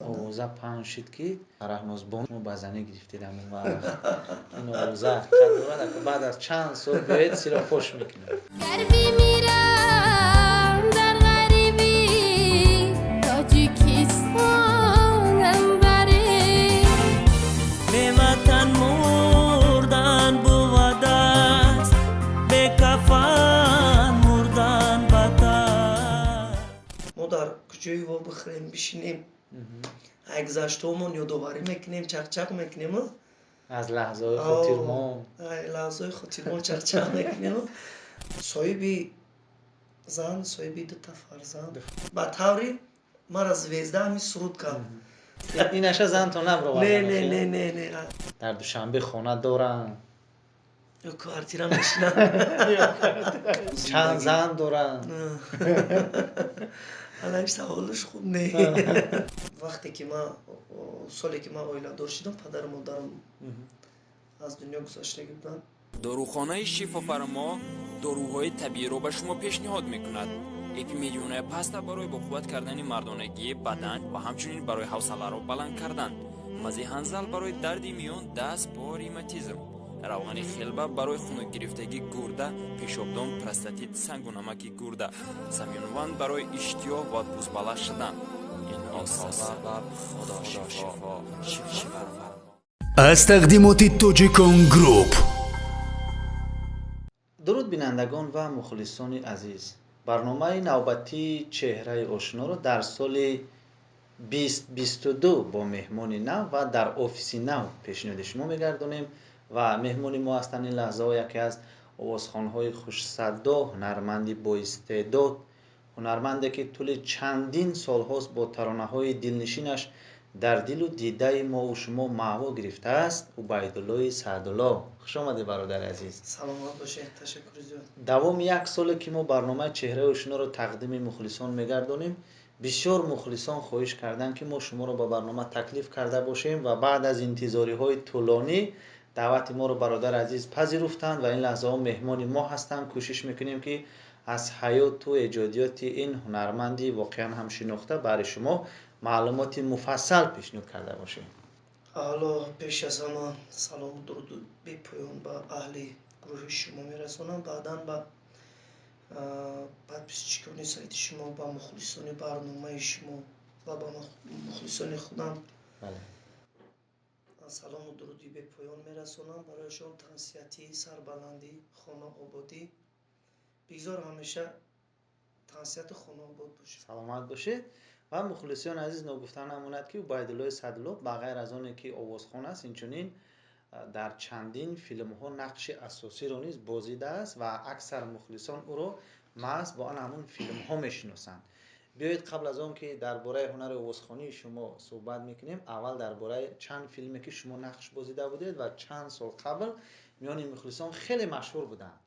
Овоза паҳн шуд, ки Фарҳнозбону шумо ба занӣ гирифтед. Ҳамон вақт ин овоза ҳақиқат дорад? Ака, баъд аз чанд сол биёед, сиро фош мекунем. Гар бимирам дар ғарибӣ, Тоҷикистонам баре. Беватан мурдан бувад аст, бекафан мурдан бадтар. Мо дар куҷои во бихӯрем, бишинем, ай гузаштаҳомон ёдоварӣ мекунем, чақчақ мекунем. Аз лаҳзаҳои хотирмон. Ай лаҳзаҳои хотирмон чақчақ мекунем. Соҳиби зан, соҳиби дута фарзанд. Ба таври мара звезда ҳамин суруд кард. Инаша зантон набровард? Не, не, не, не, не. Дар Душанбе хона доранд? Ё квартира мешинам. Чанд зан доранд? Алаш саволаш хуб не. Вақте ки ман, соле ки ман оиладор шудам, падару модарам аз дунё гузаштагӣ буданд. Дорухонаи Шифофармо доруҳои табииро ба шумо пешниҳод мекунад: Эпимедионая паста барои боқувват кардани мардонагии бадан ва ҳамчунин барои ҳавсаларо баланд кардан, мази ҳанзал барои дарди миён, даст, по, ревматизм, равғани хелба барои хунукгирифтагии гурда, пешобдон, простатит, сангу намаки гурда, самёнванд барои иштиёҳ ва бузбала шудан. Инҳо сабаб Худо шифо, Шифофармо. Аз тақдимоти Тоҷикон Груп. Дуруд, бинандагон ва мухлисони азиз! Барномаи навбатии Чеҳраи ошноро дар соли 2022 бо меҳмони нав ва дар офиси нав пешниҳоди шумо мегардонем ва меҳмони мо ҳастанд ин лаҳзаҳо яке аз овозхонҳои хушсадо, ҳунарманди боистеъдод, ҳунарманде, ки тӯли чандин солҳост бо таронаҳои дилнишинаш дар дилу дидаи мову шумо маъво гирифтааст, Убайдуллои Саъдулло. Хуш омадед, бародари азиз! Саломат бошед, ташаккури зиёд. Давоми як соле, ки мо барномаи Чеҳраи ошноро тақдими мухлисон мегардонем, бисёр мухлисон хоҳиш карданд, ки мо шуморо ба барнома таклиф карда бошем, ва баъд аз интизориҳои тӯлонӣ даъвати моро бародари азиз пазируфтанд ва ин лаҳзаҳо меҳмони мо ҳастанд. Кӯшиш мекунем, ки аз ҳаёту эҷодиёти ин ҳунарманди воқеан ҳам шинохта баҳри шумо маълумоти муфассал пешниҳод карда бошем. Аввало, пеш аз ҳама, салому дуруду бепоён ба аҳли гурӯҳи шумо мерасонам, баъдан ба подписчикони сайти шумо, ба мухлисони барномаи шумо ва ба мухлисони худам салому дуруди бепоён мерасонам. Барояшон тансиҳатӣ, сарбаландӣ, хонаободӣ. Бигзор ҳамеша тансиҳату хонаобод бошед. Саломат бошед. Ва мухлисони азиз, ногуфта намонад, ки Убайдуллои Саъдулло ба ғайр аз оне ки овозхон аст, инчунин дар чандин филмҳо нақши асосиро низ бозидааст ва аксар мухлисон ӯро маҳз бо ан ҳамун филмҳо мешиносанд. Биёед, қабл аз он ки дар бораи ҳунари овозхонии шумо суҳбат мекунем, аввал дар бораи чанд филме, ки шумо нақш бозида будед ва чанд сол қабл миёни мухлисон хеле машҳур буданд.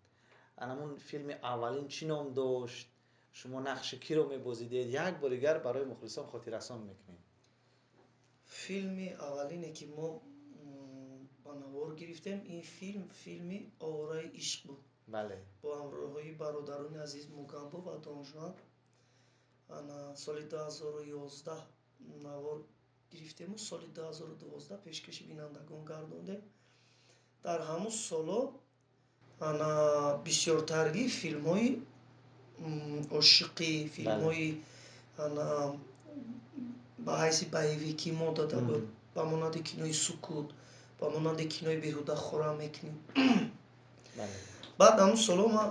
Анамун филми аввалин чӣ ном дошт, шумо нақши киро мебозидед, як бори дигар барои мухлисон хотиррасон мекунем. Филми аввалине, ки мо ба навор гирифтем, ин филм филми Овораи ишқ буд. Бо ҳамроҳии бародарони азиз Мугамбо ва Донжуан. Ана соли 2011 навор гирифтему соли 2012 пешкаши бинандагон гардондем. Дар ҳамун соло ана бисёртарги филмҳои ошиқӣ, филмҳои ана ба ҳайси боевикӣ мо дода буд, ба монанди кинои Сукут, ба монанди кинои Беҳуда хора мекунем. Баъд ҳамун соло ман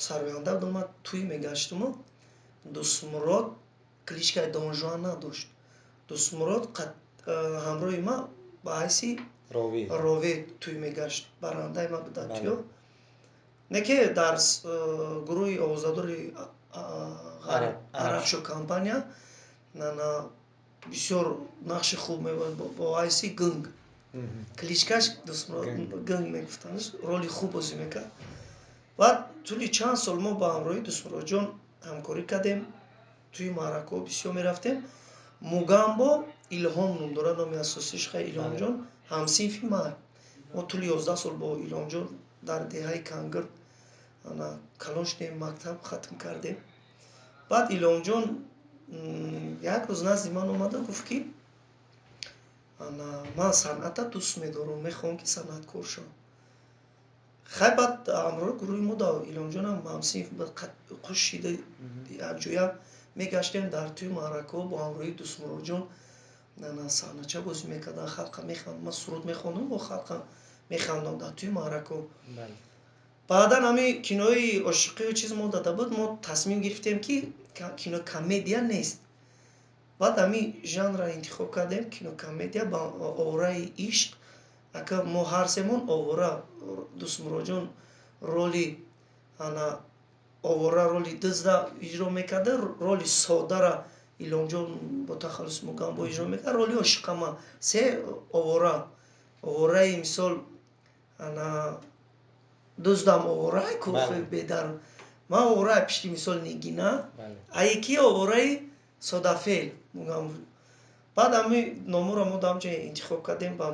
сарвиянда будам, ман тӯй мегаштуму Дӯстмурод кличкаи Донжуан надошт. Дӯстмурод ҳамроҳи ман ба ҳайси ровӣ тӯй мегашт, барандаи ман буд дар тӯё. Не ки дар гурӯҳи овозадори Арабшо компания на бисёр нақши хуб мебозид бо ҳайси Гунг. Кличкаш Дӯстмурод Гунг мегуфтанд, роли хуб бозӣ мекард. Баъд тӯли чанд сол мо ба ҳамроҳи Дӯстмуродҷон ҳамкорӣ кардем, тӯи маъракаҳо бисёр мерафтем. Мугамбо Илҳом ном дорад, номи асосиш хай Илҳомҷон, ҳамсинфи ман. Мо тӯли 11 сол бо Илҳомҷон дар деҳаи Кангир ана калон шудем, мактаб хатм кардем. Баъд Илҳомҷон як рӯз назди ман омада гуфт, ки Ана ман санъата дӯст медорам, мехоҳам, ки санъаткор шавам. Хай, баъд ҳамроҳи гурӯҳи мо да Иломҷонам ҳамсинф қуш шида, якҷоя мегаштем дар тӯи маъракаҳо, бо ҳамроҳи Дӯстмуроҷон саҳнача бозӣ мекардан, халқа механд, ман суруд мехондам, бо халқа механдам дар тӯи маъракаҳо. Баъдан ҳами кинои ошиқию чиз мо дада буд, мо тасмим гирифтем, ки кинокомедия нест. Баъд ҳами жанрро интихоб кардем, кинокомедия ба овораи ишқ. Ака, мо ҳар семон овора, Дӯстмуроҷон роли ана овора, роли дизда иҷро мекарда, роли содара Иломҷон бо тахаллуси Мугамбо иҷро мекард, роли ошиқа ман. Се овора, овораи мисол ана дуздам, овораи кӯхи бедар, ман овораи пишти мисол Нигина, а яки овораи содафел Мугамбо. Баъд ҳами номуро мо дамҷа интихоб кардем ба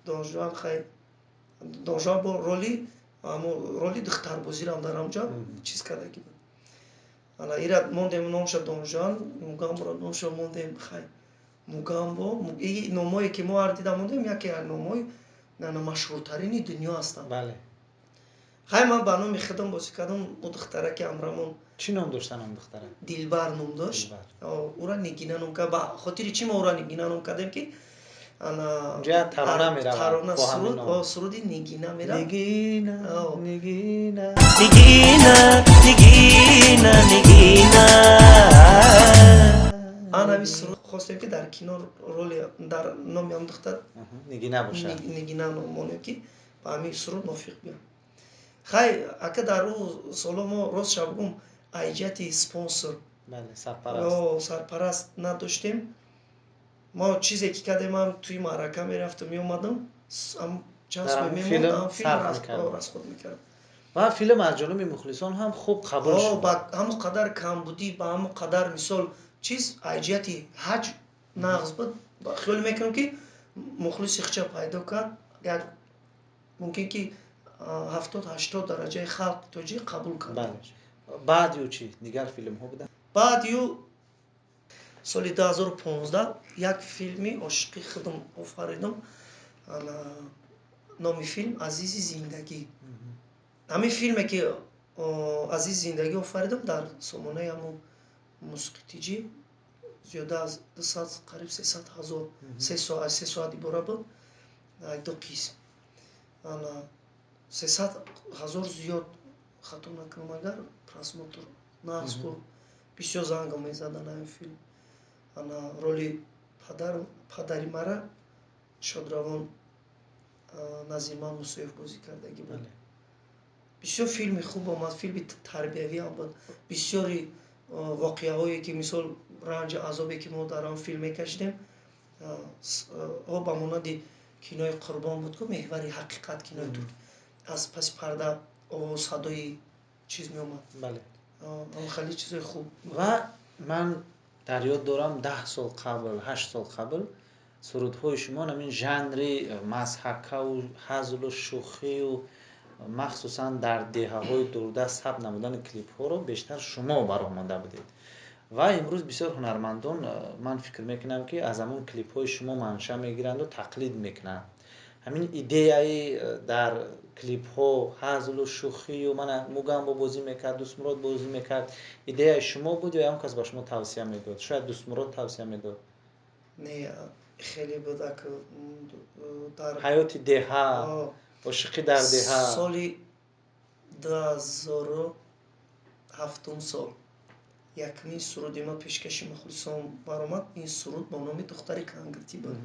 Донжуан. Хай, Донжуан бо роли амо роли духтарбозирам дар ҳамҷа чиз кардаги буд. Ана ира мондем номша Донжуан, Мугамборо номша мондем, хай, Мугамбо. Номое ки мо ҳар дида мондем, яке аз номҳои машҳуртарини дунё ҳастанд. Хай, ман ба номи худам бозӣ кардам. Ӯ духтараки ҳамрамон Чӣ ном доштан он духтара? Дилбар ном дошт, ӯра Нигина ном кард. Ба хотири чӣ мо ӯра Нигина ном кардем, ки тарона меравад. Суруди Нигина меравад. Нигина, Нигина. Нигина, Нигина, Нигина. Ан ҳами суруд хостем, ки дар кино роли дар номи ҳам духтар Нигина бошад. Нигина ном монем, ки ба ҳамин суруд мувофиқ биёд. Хай, ака, дар ӯ соло мо, ростша бигӯм, айҷиҳати спонсор, сарпараст надоштем. Мо чизе ки кардем, ман тӯи маърака мерафтам, меомадам, чанд филм расход мекардам. Ва филм аз ҷониби мухлисон ҳам хуб қабул шуд. Ба ҳамон қадар камбудӣ, ба ҳамон қадар мисол чиз, айҷиҳати ҳаҷ нағз буд. Хиёл мекунам, ки мухлиси хича пайдо кард. Як мумкин ки 70-80 дараҷаи халқ тоҷик қабул кард. Баъд ю чӣ, дигар филмҳо буданд? Баъд ю соли 2015 як филми ошиқӣ худам офаридам. Номи филм «Азизи зиндагӣ». Ҳамин филме ки «Азизи зиндагӣ» офаридам, дар сомонаи ҳамун мусиқитиҷӣ зиёда аз 200, қариб 300 000, 3 соат, 3 соат ибора буд, ду қисм, 300 000 зиёд, хато накунам агар, просмотр нағз хӯрд. Бисёр занга мезадан ҳамин филм. Ана роли падар, падари мара шодравон Назирман Мусоев бозӣ кардагӣ буд. Бисёр филми хуб омад, филми тарбиявиам буд. Бисёри воқеаҳое ки мисол ранҷу азобе ки мо дар он филм мекашидем, о ба монанди кинои «Қурбон» буд ку, «Меҳвари ҳақиқат», кинои турк, аз паси парда овоз, садои чиз меомад. Хеле чизои хуб. Ва ман дар ёд дорам, 10 сол қабл, 8 сол қабл сурудҳои шумо ҳамин жанри мазҳакаву ҳазлу шӯхию, махсусан дар деҳаҳои дурдаст сабт намудани клипҳоро бештар шумо баромада будед. Ва имрӯз бисёр ҳунармандон, ман фикр мекунам, ки аз ҳамон клипҳои шумо манша мегиранду тақлид мекунанд. Ҳамин идеяи дар клипҳо ҳазлу шӯхию, мана Мугамбо бозӣ мекард, Дӯстмурод бозӣ мекард, идеяи шумо буд ё ягон кас ба шумо тавсия медод? Шояд Дӯстмурод тавсия медод? Не, хеле буд дар ҳаёти деҳа, ошиқӣ дар деҳа. Соли 2007 сол якумин суруди ман пешкаши мухлисон баромад. Ин суруд бо номи «Духтари кангиртӣ» буд.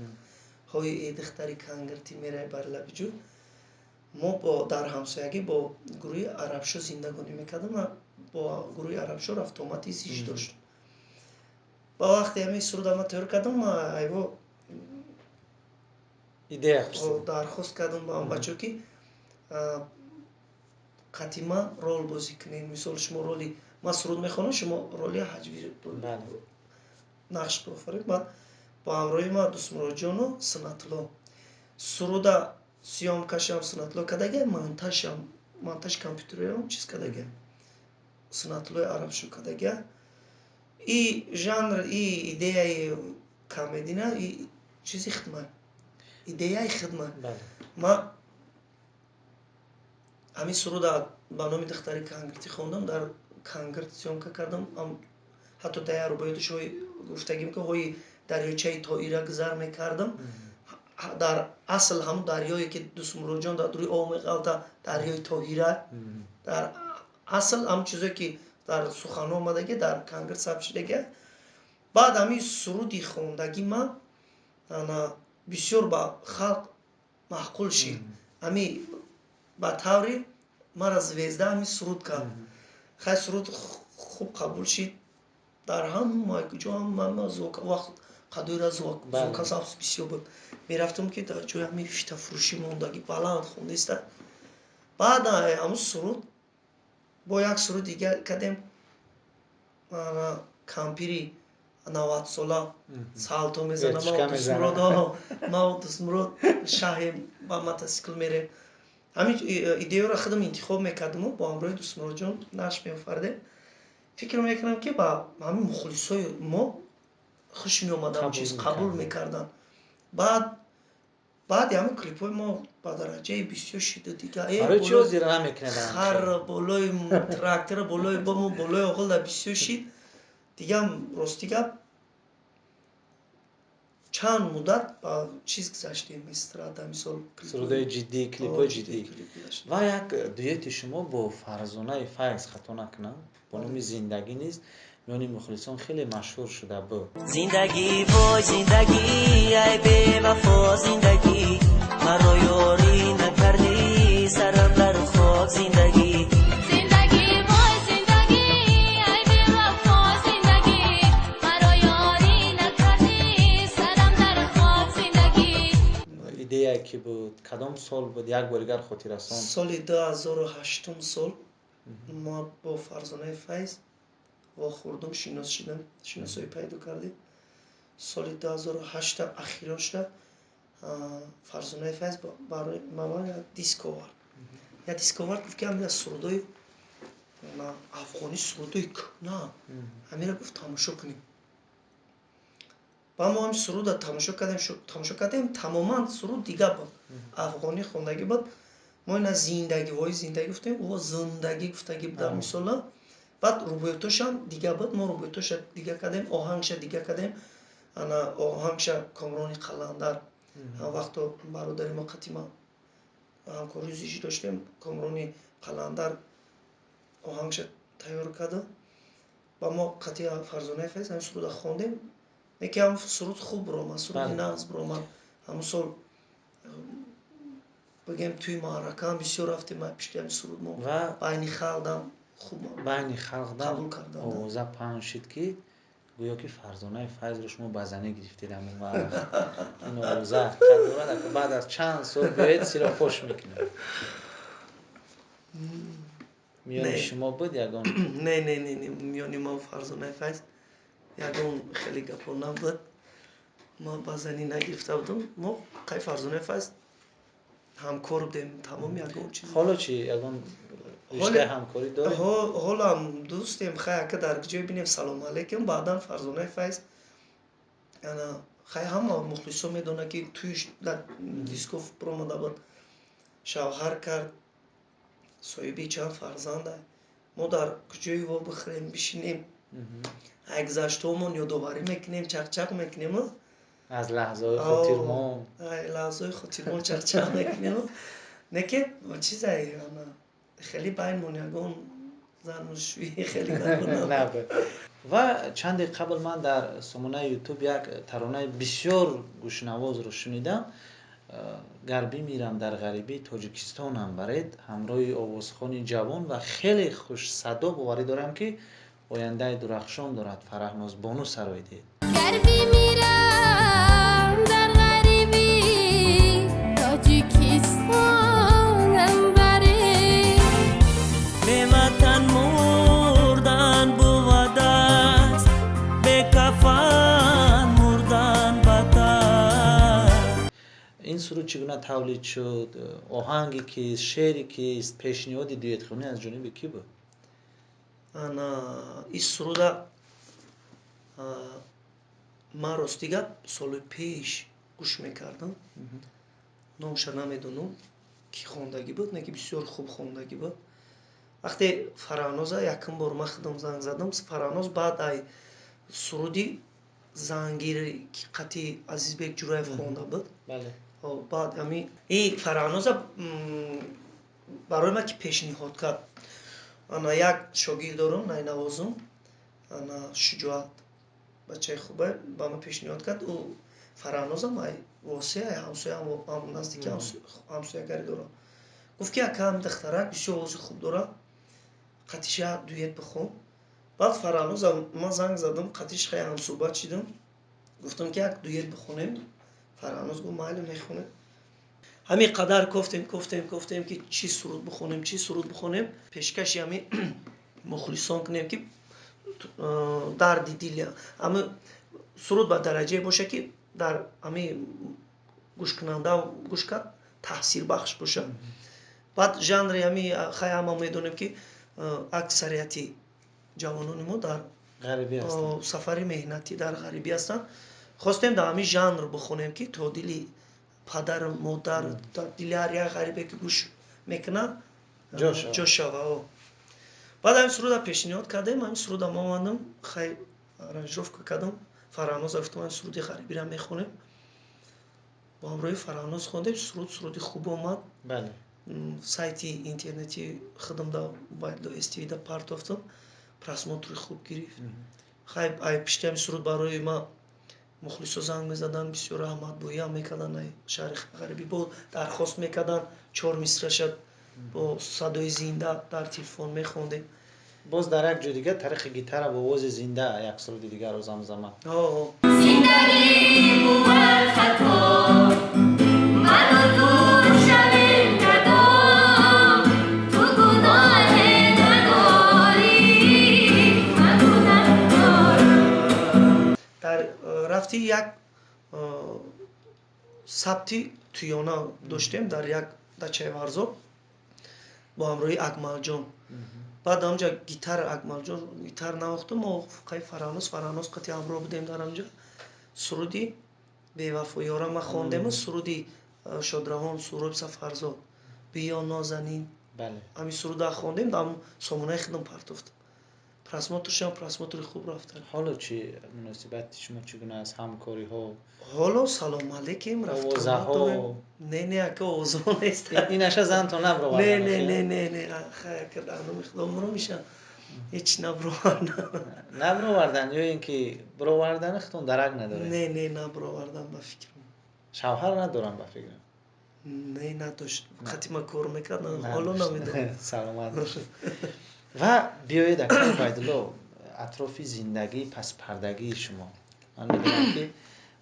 Ҳои, э духтари кангиртӣ, мерай бар лаби ҷӯ. Мо бо дар ҳамсоягӣ бо гурӯҳи Арабшо зиндагонӣ мекардам ва бо гурӯҳи Арабшо рафтуомади зич доштам. Ба вақте ҳамин суруда ман тайёр кардам, ма айво идея дархост кардам ба он бачаҳо, ки қатима рол бозӣ кунед. Мисол, шумо роли ман суруд мехонам, шумо роли ҳаҷви нақш офаред. Баъд бо ҳамроҳи ман Дӯстмуроҷону Сунатулло суруда съёмкашам Сунатулло кардага, монтажам, монтаж компютериам чиз кардага, Сунатуллои Арабшо кардага. И жанр, и идеяи комедина, и Чизи хидмат, идеяи хидмат. Ма ҳамин суруда ба номи духтари кангиртӣ хондам, дар кангирт съёмка кардам. Ҳатто дар як рубоиёташ гуфтагим, ки ҳои дарёчаи Тоира гузар мекардам. Дар асл ҳамун дарёе, ки Дустмуродҷон дар рӯи об меғалта, дарёи Тоҳира. Дар асл ҳамун чизое, ки дар суханҳо омадаги, дар кангирт сабт шудагия. Баъд ҳамин суруди хондагӣ ман ана бисёр ба халқ маъқул шид. Ҳами ба таври мара звезда ҳамин суруд кард. Хай, суруд хуб қабул шид дар ҳама ҷо. Ҳама вақт қадоира звукозапись бисёр буд, мерафтам, ки дар ҷои ҳамин фитафурӯшӣ мондагӣ баланд хондаиста. Баъд ҳамун суруд бо як суруд дига кардем, кампири 90-сола салто мезанам, ман Дустмурод шаҳем, ба мотосикл мерем. Ҳамин идеяро худам интихоб мекардаму бо ҳамроҳи Дустмуродҷон нашр меофардем. Фикр мекунам, ки ба ҳамин мухлисои мо хуш меомад, ҳамин чиз қабул мекарданд. Баъд баъди ҳамин клипҳои мо ба дараҷаи бисёр шиду дига хар болои трактора, болои бому, болои оғилда бисёр шид. Дигам, рости гап, чанд муддат ба чиз гузаштем, эстрада, мисол. Сурудои ҷиддӣ, клипҳои ҷиддӣ. Ва як дуэти шумо бо Фарзонаи Файз, хато накунам, бо номи «Зиндагӣ» низ миёни мухлисон хеле машҳур шуда буд. Зиндагӣ, вой зиндагӣ, ай бевафо зиндагӣ, маро ёрӣ накардӣ, сарам дар хок зиндагӣ. Зиндагӣ, вой зиндагӣ, ай бевафо зиндагӣ, маро ёрӣ накардӣ, сарам дар хок зиндагӣ. Идеяе ки буд, кадом сол буд, як бори дигар хотиррасон. Соли 2008-ум сол мо бо Фарзонаи Файз вохӯрдум, шинос шудам, шиносоӣ пайдо кардем. Соли 2008 ахирошда Фарзонаи Файз барои ман як диск овард, як диск овард. Гуфт, ки ҳамина сурудои афғонӣ, сурудои кӯҳна, ҳамира, гуфт, тамошо кунем. Ба мо ҳам суруда тамошо кардем, тамошо кардем. Тамоман суруд дига буд, афғонӣ хондагӣ буд. Мо ина «Зиндагӣ, вой зиндагӣ» гуфтем, ӯ «зиндагӣ» гуфтагӣ буд дар мисола. Баъд рубоиётошам дига буд, мо рубоиётоша дига кардем, оҳангша дига кардем. Ана оҳангша Комрони Қаландар, вақто бародари мо қатима ҳамкории зичӣ доштем, Комрони Қаландар оҳангша тайёр карда. Ба мо қатъи Фарзонаи Файз ҳамин суруда хондем. Неки ҳам суруд хуб биромад, суруди нағз биромад. Ҳамун сол, бигем, тӯи маъракаам бисёр рафтем пишти ҳамин суруд. Мо байни халқам хуб байни халқдам қабул карданд. Овоза паҳн шуд, ки гӯё ки Фарзонаи Файзро шумо ба занӣ гирифтед. Ҳамон вақт ин овоза ҳақиқат дорад? Баъд аз чанд сол биёед, сиро фош мекунем. Миёни шумо буд ягон? Не, не, не, не, миёни мо Фарзонаи Файз ягон хеле гапҳо набуд. Ма ба занӣ нагирифта будам. Мо қай Фарзонаи Файз ҳамкор будем, тамом, ягон чиз. Ҳоло чи, ягон риштаи ҳамкорӣ доред? Ҳолам дӯстем. Хай, ака дар ҷое бинем, салому алейкум. Баъдан Фарзонаи Файз ана хай ҳама мухлисо медонад, ки тӯйш дар дисков биромада буд, шавҳар кард, соҳиби чанд фарзанда. Мо дар куҷое во бихӯрем, бишинем, ай гузаштаҳомон ёдоварӣ мекунем, чақчақ мекунем. Аз лаҳзаҳои хотирмон. Ай лаҳзаҳои хотирмон чақчақ мекунем. Не ки чизай, ана хеле байнмон ягон зану шӯӣ хеле набуд. Ва чанде қабл ман дар сомонаи Ютуб як таронаи бисёр гӯшнавозро шунидам, «Гар бимирам дар ғарибӣ, Тоҷикистонам баред», ҳамроҳи овозхони ҷавон ва хеле хушсадо, боварӣ дорам, ки ояндаи дурахшон дорад, Фараҳноз Бону сароидед. Гар бимирам дар ғарибӣ, Тоҷикистонам баред. Беватан мурдан бувад аст, бекафан мурдан бадтар. Ин суруд чӣ гуна тавлид шуд? Оҳанги кист, шеъри кист, пешниҳоди дуэтхонӣ аз ҷониби кӣ буд? Ана ин суруда ман, рости гап, соли пеш Гӯш мекардам, номша намедонам, ки хондагӣ буд, не ки бисёр хуб хондагӣ буд. Вақте Фараҳноза якум бор ман худам занг задам, Фараҳноз баъд ай суруди Зангири, ки қати Азизбек Ҷураев хонда буд, баъд ами и Фараҳноза барои ман ки пешниҳод кард, ана як шогирд дорам, найнавозум, ана Шуҷоат, бачаи хубе, ба ман пешниҳод кард. Ӯ Фараҳнозам ай Восе, ай ҳамсоя, наздики ҳамсоягарӣ дорам. Гуфт, ки ака, ҳам духтарак бисёр овози хуб дорад, қатиша дуэт бихон. Баъд Фараҳноза ман занг задам, қатиш хеле ҳамсӯҳбат шидам, гуфтам, ки як дуэт бихонем. Фараҳноз гуфт: «Майли, мехонем». Ҳамин қадар кофтем, кофтем, кофтем, ки чӣ суруд бихонем, чӣ суруд бихонем, пешкаши ҳами мухлисон кунем, ки дарди дил ами суруд ба дараҷае боша, ки дар ами гӯшкунанда гӯш кард, таъсирбахш бошад. Баъд жанри ами хай ҳама медонем, ки аксарияти ҷавонони мо дар сафари меҳнатӣ, дар ғарибӣ ҳастанд. Хостем дар ҳамин жанр бихонем, ки то дили падару модар, дили ҳар як ғарибе, ки гӯш мекунад, ҷо шава. Баъд ҳамин суруда пешниҳод кардем. Ҳамин суруда ма омадам, хай аранжировка кардам. Фараҳноза гуфтам: «Ҳамин суруди ғарибиро мехонем». Бо ҳамроҳи Фараҳноз хондем суруд, суруди хуб омад. Сайти интернети худам да ств да партофтам, просмотри хуб гирифт. Хай ай пишти ҳамин суруд барои ма мухлисо занг мезаданд, бисёр раҳматбӯиам мекарданд, ай шаҳри ғарибӣ бо дархост мекарданд, чор мисраша бо садои зинда дар телефон мехондем. Боз дар як ҷои дигар тариқи гитара бо овози зинда як суруди дигарро замзама. Зиндагӣ бувад хато, ману ту шавем ҷудо, ту гуноҳе надорӣ, ман гунаҳкорам. Дар рафти як сабти туёна доштем дар як дачаи Варзоб бо ҳамроҳи Акмалҷон. Баъд ҳамҷа гитара Акмалҷон гитар навохту, мо қай Фараҳноз қати ҳамроҳ будем. Дар ҳамҷа суруди Бевафоёра ма хондему суруди шодравон Суҳроб Сафарзод «Биё, нозанин», ҳамин суруда хондем, дар сомонаи худам партофтам, просмотршам просмотри хуб рафта. Ҳоло чӣ, муносибати шумо чӣ гуна аст, ҳамкориҳо? Ҳоло салому алейкум, Овозаҳо? Не, не, ака, овозаҳо нест. Инаша зантон набровард? Не, не, не, не, не, хай ака, дар номи Худо муро меша, ҳеч набровардан. Набровардан ё ин ки бировардани худтон дарак надоред? Не, не, набровардан, ба фикрам. Шавҳар надорам, ба фикрам? Не, надошт, қати ма кор мекард, ҳоло намедонам. Саломат бошед. Ва биёед, акаи Убайдулло, атрофи зиндагии паспардагии шумо. Ман медонам, ки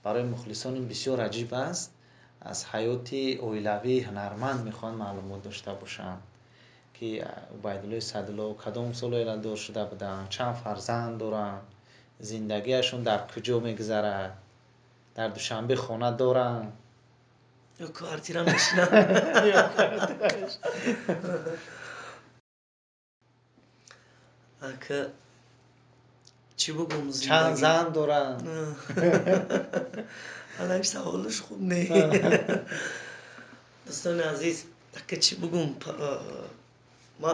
барои мухлисон ин бисёр аҷиб аст, аз ҳаёти оилавии ҳунарманд мехоҳанд маълумот дошта бошанд, ки Убайдуллои Садулло кадом сол оиладор шуда буданд, чанд фарзанд доранд, зиндагиашон дар куҷо мегузарад, дар Душанбе хона доранд? Ё квартира мешинам? Ака, чӣ бугум? Чанд зан доранд? Алаи саволаш хуб не. Дӯстони азиз, ака, чӣ бугум? Ма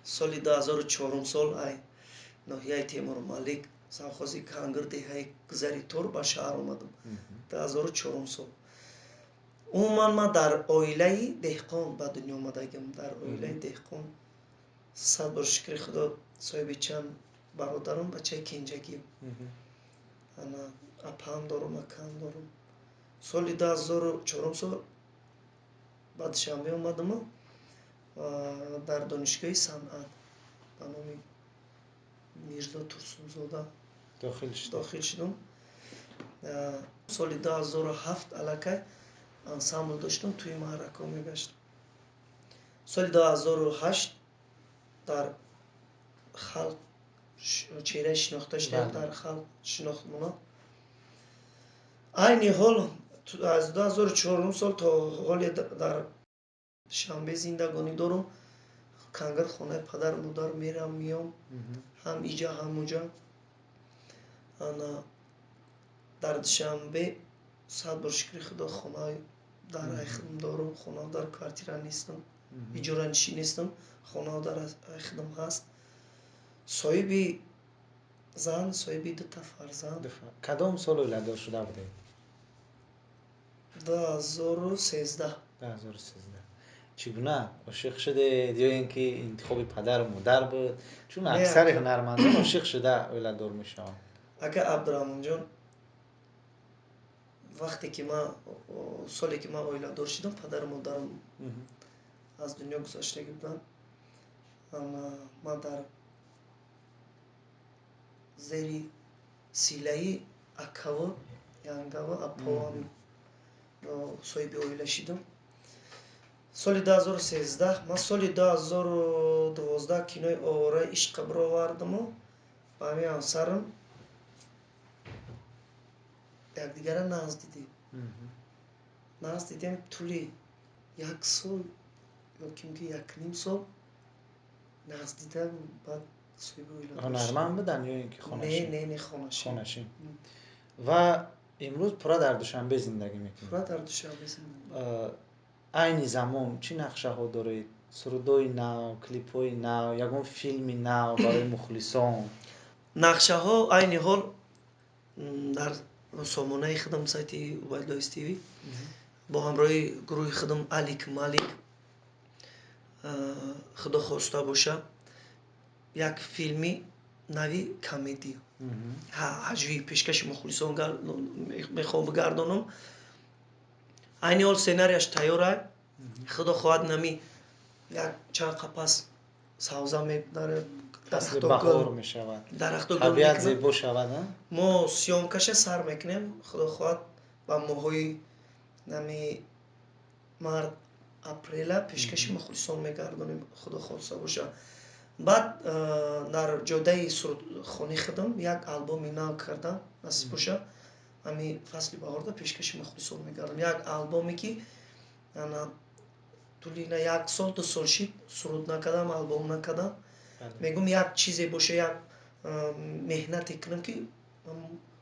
соли 2004 сол ай ноҳияи Темурмалик, совхози Кангир, деҳаи Гузари Тор ба шаҳр омадам 2004 сол. Умуман ман дар оилаи деҳқон ба дунё омадагим, дар оилаи деҳқон. Сад бор шукри Худо, соҳиби чанд бародарам, бачаи кенҷагиам. Ана апаам дорум, акаам дорум. Соли 2004 сол ба Душанбе омадаму дар донишгоҳи санъат ба номи Мирзо Турсунзода дохил шудам. Соли 2007 аллакай ансамбл доштам, тӯи маҳракҳо мегаштам. Соли 2008 дар халқ чеҳраи шинохта шудам, дар халқ шинохт монад. Айни ҳол аз 2004 сол то ҳоле дар Душанбе зиндагонӣ дорум. Кангар, хонаи падару модар мерам, меом, ҳам иҷа, ҳам уҷа. Ана дар Душанбе. Сад бор шукри Худо, хонаи дар айхудам дорум, хонау дар квартира нестам, иҷоранишин нестам, хонау дар айхудам ҳаст. Соҳиби зан, соҳиби дута фарзанд. Кадом сол оиладор шуда будед? 2013. 2013. Чӣ гуна ошиқ шудед ё ин ки интихоби падару модар буд? Чун аксари ҳунармандон ошиқ шуда оиладор мешаванд. Ака Абдураҳмонҷон, вақте ки ман, соле ки ман оиладор шудам, падару модарам аз дунё гузаштагӣ буданд. Ман дар зери силаи акаву янгаву апоам соҳиби оила шидам. Соли 2013, ман соли 2012 кинои «Овораи ишқа» бировардаму ба ҳамин ҳамсарам якдигара нағз дидем. Нағз дидем, тӯли як сол ё ким ки якним сол нағз дида, баъд соҳиби оила. Ҳунарманд буданд ё ин ки хонашин? Не, не, хонашин. Хонашин. Ва имрӯз пурра дар Душанбе зиндагӣ мекунед? Пурра дар Душанбе зиндагӣ. Айни замон чӣ нақшаҳо доред? Сурудҳои нав, клипҳои нав, ягон филми нав барои мухлисон? Нақшаҳо айни ҳол дар сомонаи худам, сайти Убайдуллои СТВ, бо ҳамроҳи гурӯҳи худам Алик Малик, Худо хоста боша, як филми нави комедия ҳаҷвӣ пешкаши мухлисон мехоҳам бигардонам. Айни ҳол сценарияш тайёра. Худо хоҳад, нами як чанд қапас савза баҳор мешавад. Дарахто. Табиат зебо шавад. Мо съёмкаша сар мекунем, Худо хоҳад, ба моҳҳои нами март, апрела пешкаши мухлисон мегардонем, Худо хоста боша. Баъд дар ҷодаи сурудхонии худам як албоми нав кардам. Насиб боша, ҳами фасли баҳорда пешкаши мухлисон мегардам, як албоме ки тӯли на як сол, 2 сол шид, суруд накардам, албом накардам. Мегӯм, як чизе боша, як меҳнате кунам, ки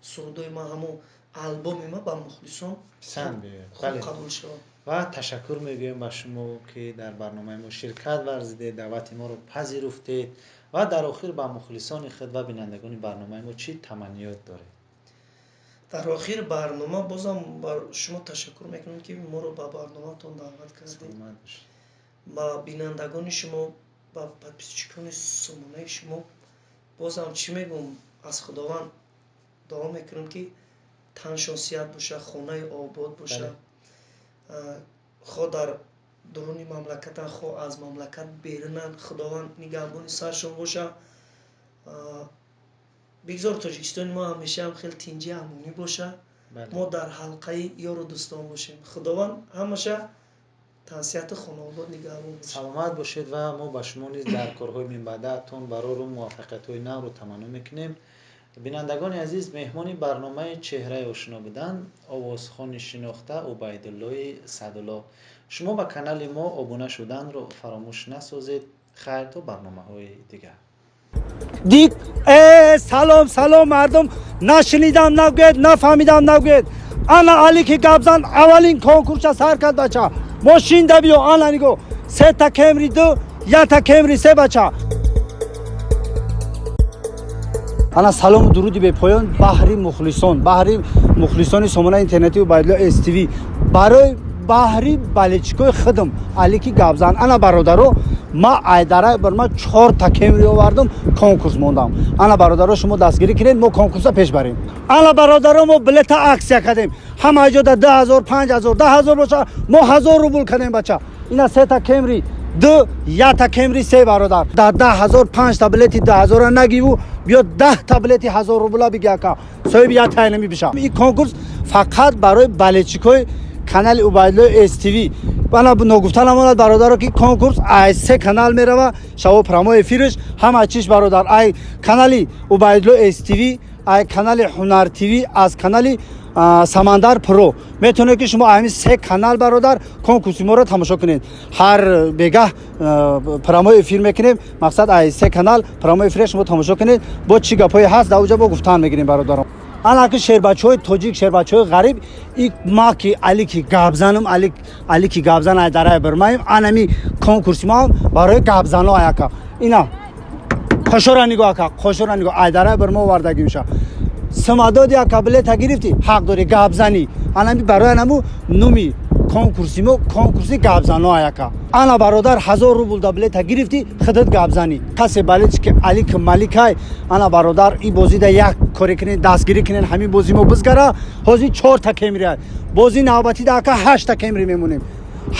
сурудои ман, ҳамон албоми ман ба мухлисон писанд биёяд. Хуб қабул шавад. Ва ташаккур мегӯем ба шумо, ки дар барномаи мо ширкат варзидед, даъвати моро пазируфтед. Ва дар охир ба мухлисони худ ва бинандагони барномаи мо чӣ таманниёт доред? Дар охири барнома бозам бар шумо ташаккур мекунам, ки моро ба барномаатон даъват кардед. Саломат бошед. Ба бинандагони шумо, ба подписчикони сомонаи шумо бозам чӣ мегӯм? Аз Худованд дуо мекунам, ки таншон сиҳат боша, хонаи обод боша, хо дар дуруни мамлакатан, хо аз мамлакат берунанд, Худованд нигаҳбони саршон боша. Бигзор Тоҷикистони мо ҳамешаам хеле тинҷи амонӣ боша, мо дар ҳалқаи ёру дӯстон бошем. Худованд ҳамаша тансиҳату хонаобод нигаҳбон бошад. Саломат бошед. Ва мо ба шумо низ дар корҳои минбаъдаатон барору муваффақиятҳои навро таманно мекунем. Бинандагони азиз, меҳмони барномаи «Чеҳраи ошино» буданд овозхони шинохта Убайдуллои Садулло. Шумо ба канали мо обуна шуданро фаромӯш насозед. Хайр, то барномаҳои дигар. Дик э, салом, салом, мардум! Нашунидам нагӯед, нафаҳмидам нагӯед. Ана Алики Гапзан аввалин конкурса сар кард. Бача, мошинда биё. Ана нигоҳ: сета Кемри ду, якта Кемри се. Бача, ана салому дуруди бепоён баҳри мухлисон, баҳри мухлисони сомонаи интернетии Убайдулло СТВ, барои баҳри болельщикои худам Алики Гапзан. Ана бародаро, ма айдара бар ма чорта Кемри овардам, конкурс мондам. Ана бародаро, шумо дастгирӣ кунед, мо конкурса пеш барем. Ана бародаро, мо билета акция кардем. Ҳама ҷода 2000, 5000, 10 000 боша, мо 1000 рубл кардем. Бача, ина сета Кемри ду, якта Кемри се. Бародар, дар 10 000 панҷта билети 10 000-а нагиву биё 10-та билети 1000 рубла биги, ака, соҳиби як тайнами биша. Ин конкурс фақат барои болельщикои канали Убайдулло СТВ. Ана ногуфта намонад, бародаро, ки конкурс ай се канал мерава шаво, прямой эфирш, ҳама чиш. Бародар, ай канали Убайдулло СТВ, ай канали Ҳунар ТВ, аз канали Самандар Про метавонед, ки шумо ҳамин се канал, бародар, конкурси моро тамошо кунед. Ҳар бегаҳ прямой эфир мекунем. Мақсад, ай се канал прямой эфир шумо тамошо кунед. Бо чӣ гапҳое ҳаст дар уҷа бо гуфтан мегирем, бародарон. Ана ки шербачаҳои тоҷик, шербачаҳои ғариб, и ма ки Алики гапзанам, Алики гапзан ай дарай бирмаем. Анами конкурси ма барои гапзано ай, ака. Ина қошора нигоҳ, ака, қошора нигоҳ. Ай дарай бирма овардагимша. Симадоди, ака, билета гирифтӣ, ҳақ дорӣ гапзанӣ. Анами барои анаму нуми конкурси мо конкурси гапзано ай, ака. Ана, бародар, 1000 рубл да билета гирифтӣ, худат гапзанӣ. Касе болельщик ки Алик Маликай, ана, бародар, и бозида як коре кунен, дастгирӣ кунен. Ҳамин бози мо бизгара. Ҳозир чорта кемри ай, бози навбатида, ака, ҳашта кемри мемонем.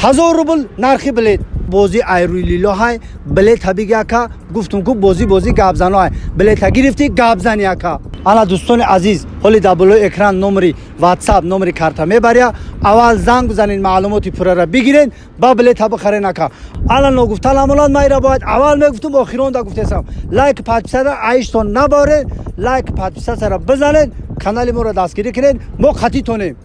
1000 рубл нархи билет. Бозӣ айрӯи лилоҳай. Билета биги, ака. Гуфтум ку, бозӣ бозӣ гапзано ай. Билета гирифтӣ, гапзани, ака. Ана, дӯстони азиз, ҳоли дар болои экран номери Ватсап, номери карта мебаря. Аввал занг бизанед, маълумоти пуррара бигиред, ба билета бихарен, ака. Ана, ногуфта намонад, майра бояд аввал мегуфтум, охиронда гуфтесам. Лайк, подписаться аиштон наборед, лайк, подписаться ра бизанед, канали моро дастгирӣ кунед. Мо қатитонем.